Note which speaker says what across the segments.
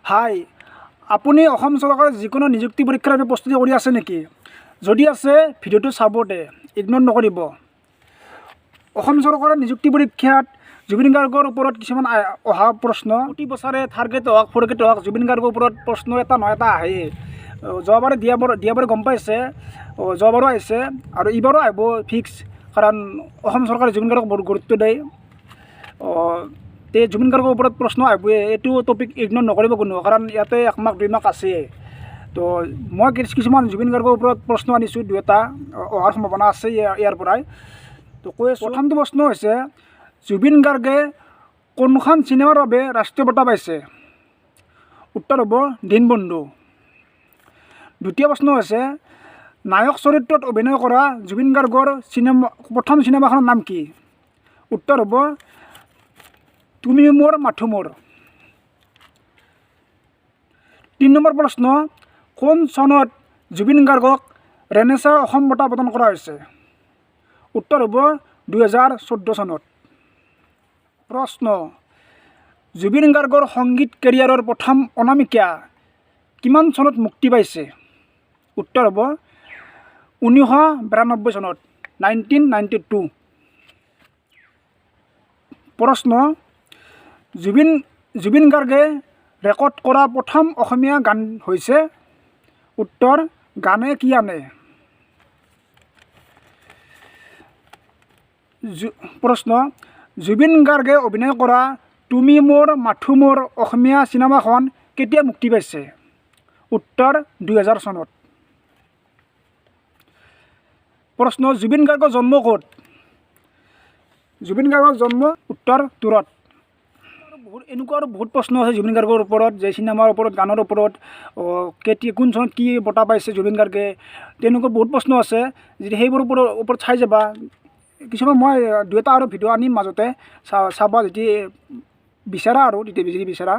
Speaker 1: হাই, আপুনি অসম চৰকাৰৰ যিকোনো নিযুক্তি পৰীক্ষাৰ বাবে প্ৰস্তুতি কৰি আছে নেকি? যদি আছে, ভিডিঅ'টো চাব দে, ইগন'ৰ নকৰিব। অসম চৰকাৰৰ নিযুক্তি পৰীক্ষাত জুবিন গাৰ্গৰ ওপৰত কিছুমান অহা প্ৰশ্ন। প্ৰতি বছৰে থাৰ্ড গ্ৰেড হওক, ফ'ৰ্থ গ্ৰেড হওক, জুবিন গাৰ্গৰ ওপৰত প্ৰশ্ন এটা নহয় এটা আহেই। যোৱাবাৰে দিয়াবাৰে গম পাইছে, যোৱাবাৰো আহিছে আৰু এইবাৰো আহিব ফিক্স, কাৰণ অসম চৰকাৰে জুবিন গাৰ্গক বহুত গুৰুত্ব দিয়ে। তে জুবিন গাৰ্গৰ ওপৰত প্ৰশ্ন আহিবই, এইটো টপিক ইগন'ৰ নকৰিব কোনো, কাৰণ ইয়াতে এক মাৰ্ক 2 মাৰ্ক আছে। তো মই কিছুমান জুবিন গাৰ্গৰ ওপৰত প্ৰশ্ন আনিছোঁ, দুই এটা অহাৰ সম্ভাৱনা আছে ইয়াৰ পৰাই। তো কৈ আছোঁ। প্ৰথমটো প্ৰশ্ন হৈছে, জুবিন গাৰ্গে কোনখন চিনেমাৰ বাবে ৰাষ্ট্ৰীয় বঁটা পাইছে? উত্তৰ হ'ব দীনবন্ধু। দ্বিতীয় প্ৰশ্ন হৈছে, নায়ক চৰিত্ৰত অভিনয় কৰা জুবিন গাৰ্গৰ প্ৰথম চিনেমাখনৰ নাম কি? উত্তৰ হ'ব তুমি মোৰ মাথো মোৰ। 3 নম্বৰ প্ৰশ্ন, কোন চনত জুবিন গাৰ্গক ৰেনেচা অসম বঁটা প্ৰদান কৰা হৈছে? উত্তৰ হ'ব 2014 চনত। প্ৰশ্ন, জুবিন গাৰ্গৰ সংগীত কেৰিয়াৰৰ প্ৰথম অনামিকা কিমান চনত মুক্তি পাইছে? উত্তৰ হ'ব 1992 চনত, 1992। প্ৰশ্ন, জুবিন জুবিন গাৰ্গে ৰেকৰ্ড কৰা প্ৰথম অসমীয়া গান হৈছে? উত্তৰ, গানে কি আনে। প্ৰশ্ন, জুবিন গাৰ্গে অভিনয় কৰা তুমি মোৰ মাথো মোৰ অসমীয়া চিনেমাখন কেতিয়া মুক্তি পাইছে? উত্তৰ, 2000 চনত। প্ৰশ্ন, জুবিন গাৰ্গৰ জন্ম ক'ত? জুবিন গাৰ্গৰ জন্ম উত্তৰ তুৰত। বহুত এনেকুৱা আৰু বহুত প্ৰশ্ন আছে জুবিন গাৰ্গৰ ওপৰত, যে চিনেমাৰ ওপৰত, গানৰ ওপৰত, কেতিয়া কোন চনত কি বঁটা পাইছে জুবিন গাৰ্গে, তেনেকুৱা বহুত প্ৰশ্ন আছে। যদি সেইবোৰৰ ওপৰত চাই যাবা। কিছুমান মই দুই এটা আৰু ভিডিঅ' আনিম মাজতে, চাবা যদি বিচাৰা, আৰু তেতিয়া যদি বিচাৰা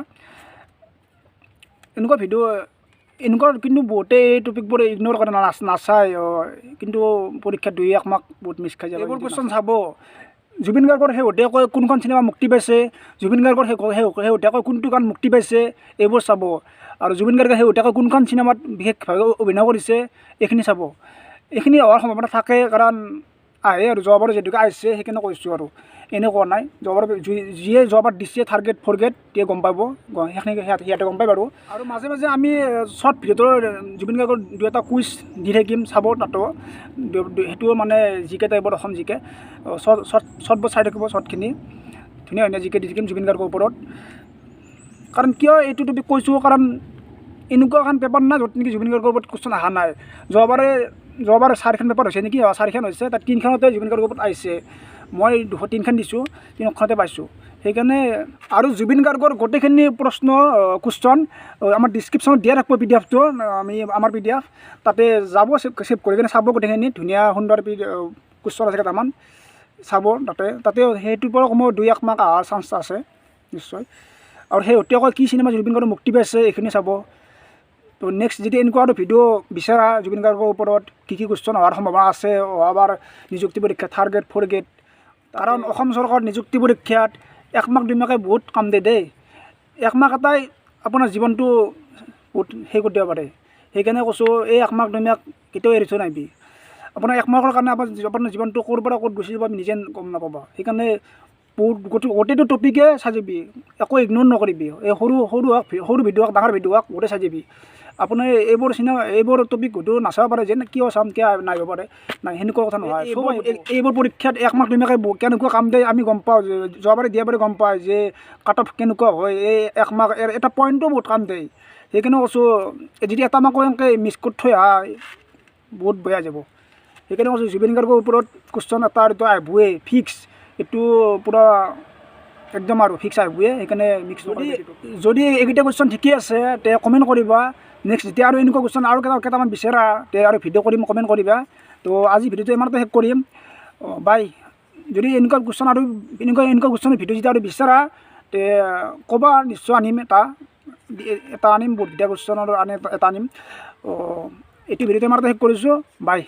Speaker 1: এনেকুৱা ভিডিঅ' এনেকুৱা। কিন্তু বহুতে এই টপিকবোৰ ইগন'ৰ কৰে, নাচায়, কিন্তু পৰীক্ষাত 2-1 মাৰ্ক বহুত মিছ খাই যাব। এইবোৰ কুৱেশ্যন চাব। জুবিন গাৰ্গৰ শেহতীয়াকৈ কোনখন চিনেমা মুক্তি পাইছে, জুবিন গাৰ্গৰ শেহতীয়াকৈ কোনটো গান মুক্তি পাইছে, এইবোৰ চাব। আৰু জুবিন গাৰ্গে শেহতীয়াকৈ কোনখন চিনেমাত বিশেষভাৱে অভিনয় কৰিছে, এইখিনি চাব। এইখিনি অহাৰ সম্ভাৱনা থাকে, কাৰণ আহে আৰু যোৱাবাৰো যিহেতুকে আহিছে, সেইকাৰণে কৈছোঁ আৰু এনে কোৱা নাই। যোৱাবাৰ যিয়ে যোৱাবাৰ দিছে থাৰ্ড গ্ৰেড, ফ'ৰ্থ গ্ৰেড, দিয়ে গম পাব, সেইখিনি সিহঁতে গম পায় বাৰু। আৰু মাজে মাজে আমি শ্বৰ্ট ভিডিঅ'টোৰ জুবিন গাৰ্গৰ দুই এটা কুইজ দি থাকিম, চাব তাতো। সেইটোও মানে জি কে টাইপৰ, অসম জি কে শ্বৰ্টবোৰ চাই থাকিব। শ্বৰ্টখিনি ধুনীয়া ধুনীয়া জি কে দি থাকিম জুবিন গাৰ্গৰ ওপৰত। কাৰণ কিয় এইটো টপিক কৈছোঁ, কাৰণ এনেকুৱা এখন পেপাৰ নাই য'ত নেকি জুবিন গাৰ্গৰ ওপৰত কুৱেশ্যন অহা নাই। যোৱাবাৰ 4খন পেপাৰ হৈছে নেকি, 4খন হৈছে, তাত 3খনতে জুবিন গাৰ্গৰ ওপৰত আহিছে। মই 203খন দিছোঁ, 3খনতে পাইছোঁ, সেইকাৰণে। আৰু জুবিন গাৰ্গৰ গোটেইখিনি প্ৰশ্ন কুৱেশ্যন আমাৰ ডিছক্ৰিপশ্যনত দিয়া থাকিব। পি ডি এফটো আমি আমাৰ পি ডি এফ তাতে যাব, ছেভ কৰি কিনে চাব গোটেইখিনি। ধুনীয়া সুন্দৰ পি কুৱেশ্যন আছে কেইটামান, চাব তাতে। তাতে সেইটোৰ পৰা কমেও 2-1 মাৰ্ক অহাৰ চান্স আছে নিশ্চয়। আৰু শেহতীয়াকৈ কি চিনেমা জুবিন গাৰ্গৰ মুক্তি পাইছে, এইখিনি চাব। তো নেক্সট যদি এনেকুৱা আৰু ভিডিঅ' বিচাৰা, জুবিন গাৰ্গৰ ওপৰত কি কি কুৱেশ্যন অহাৰ সম্ভাৱনা আছে অহাবাৰ নিযুক্তি পৰীক্ষা থাৰ্ড গ্ৰেড, ফ'ৰ্থ গ্ৰেড, কাৰণ অসম চৰকাৰৰ নিযুক্তি পৰীক্ষাত 1 মাৰ্ক 2 মাৰ্কে বহুত কাম দিয়ে দেই। 1 মাৰ্ক এটাই আপোনাৰ জীৱনটো বহুত সেই কৰি দিব পাৰে। সেইকাৰণে কৈছোঁ, এই 1 মাৰ্ক 2 মাৰ্ক কেতিয়াও এৰি থৈ নাহিবি। আপোনাৰ 1 মাৰ্কৰ কাৰণে আপোনাৰ জীৱনটো ক'ৰ পৰা ক'ত গুচি যাব, আপুনি নিজে গম নাপাব। সেইকাৰণে বহুত গোটেইটো টপিকে চাই যাবি, একো ইগন'ৰ নকৰিবি। এই সৰু সৰু হওক, সৰু ভিডিঅ' হওক, ডাঙৰ ভিডিঅ' হওক, গোটেই চাই যাবি। আপুনি এইবোৰ চিনেমা, এইবোৰ টপিক হয়তো নাচাব পাৰে, যেন কিয় চাম, কিয় নাহিব পাৰে, নাই, সেনেকুৱা কথা নহয়। এইবোৰ পৰীক্ষাত 1 মাৰ্ক 2 মাৰ্কে কেনেকুৱা কাম দিয়ে আমি গম পাওঁ। যোৱাবাৰে দিয়াবাৰে গম পাওঁ যে কাট অফ কেনেকুৱা হয়। এই 1 মাৰ্ক এটা পইণ্টো বহুত কাম দিয়ে। সেইকাৰণে কৈছোঁ, যদি এটা মাৰ্কো এনেকৈ মিছ কৰি থৈ আহা, বহুত বেয়া যাব। সেইকাৰণে কৈছোঁ, জুবিন গাৰ্গৰ ওপৰত কুৱেশ্যন এটা আৰু আহিবই ফিক্স, এইটো পূৰা একদম আৰু ফিক্স আহিবই। সেইকাৰণে মিক্স যদি এইকেইটা কুৱেশ্যন ঠিকেই আছে, তে কমেণ্ট কৰিবা। নেক্সট যেতিয়া আৰু এনেকুৱা কুৱেশ্যন আৰু কেইটামান বিচাৰা, তে আৰু ভিডিঅ' কৰিম, কমেণ্ট কৰিবা। তো আজি ভিডিঅ'টো ইমানতে শেষ কৰিম, বাই। যদি এনেকুৱা কুৱেশ্যন আৰু এনেকুৱা কুৱেশ্যনৰ ভিডিঅ' যেতিয়া আৰু বিচাৰা, তে ক'বা, নিশ্চয় আনিম। এটা এটা আনিম, বহুতকেইটা কুৱেশ্যনৰ আনি এটা আনিম। এইটো ভিডিঅ'টো ইমানতে শেষ কৰিছোঁ, বাই।